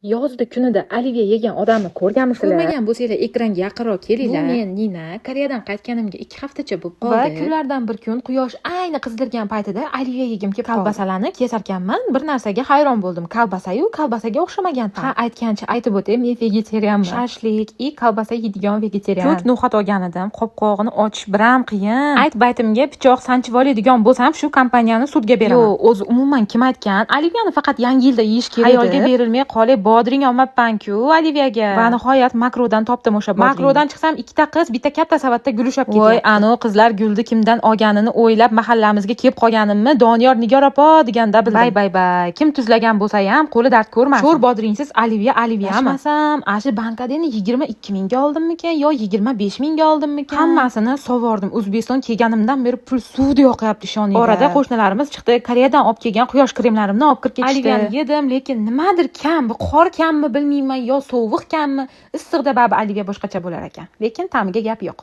Yozda kunida olivye yegan odamni ko'rganmisizlar? Ko'rmagan bo'lsanglar, ekranga yaqinroq kelinglar. Bu men, Nina. Koreyadan qaytganimga 2 haftacha bo'lib Va qoldi. kunlardan bir kun quyosh ayni qizdirgan paytida olivye yegim kelib qoldi. Kolbasalarni kesarkanman, bir narsaga hayron bo'ldim. Kolbasayu kolbasaga o'xshamagan. Ha, aytgancha aytib o'tay, men vegetarianman. Shashlik и kolbasa yeydigan vegetarian. Ko'k no'xat olgan edim. Qopqog'ini ochish biram qiyin. Ayt baytimga pichoq sanchib oladigan bo'lsam, shu kompaniyani sudga beraman. Yo'q, o'zi umuman kim aytgan? Olivyani faqat Yangi yilda yeyish kerak. Xayolga berilmay qolib, bodring olmabman-ku Oliviyaga. Va nihoyat Makrodan topdim o'sha bodringni. Makrodan chiqsam, ikkita qiz bitta katta savatda gul ushlab ketyapti. Voy, anu qizlar gulni kimdan olganini o'ylab mahallamizga kelib qolganimni Doniyor, Nigor opa deganda bildim. Bay bay bay, kim tuzlagan bo'lsa ham qo'li dard ko'rmasin. Sho'r bodringsiz olivye olivyami? Adashmasam, ashu bankadeni 22 mingga oldimmikan yo 25 mingga oldimmikan? Hammasini sovordim. O'zbekiston kelganimdan beri pul suvdek oqyapti, ishoninglar. Orada qo'shnilarimiz chiqdi, Koreyadan olib kelgan quyosh kremlarimni olib kirib ketishdi. Olivyani yedim, lekin nimadir kam. Bu qor kammi bilmayman yo sovuq kammi? Issiqda baribir olivye boshqacha bo'lar ekan. Lekin ta'miga gap yo'q.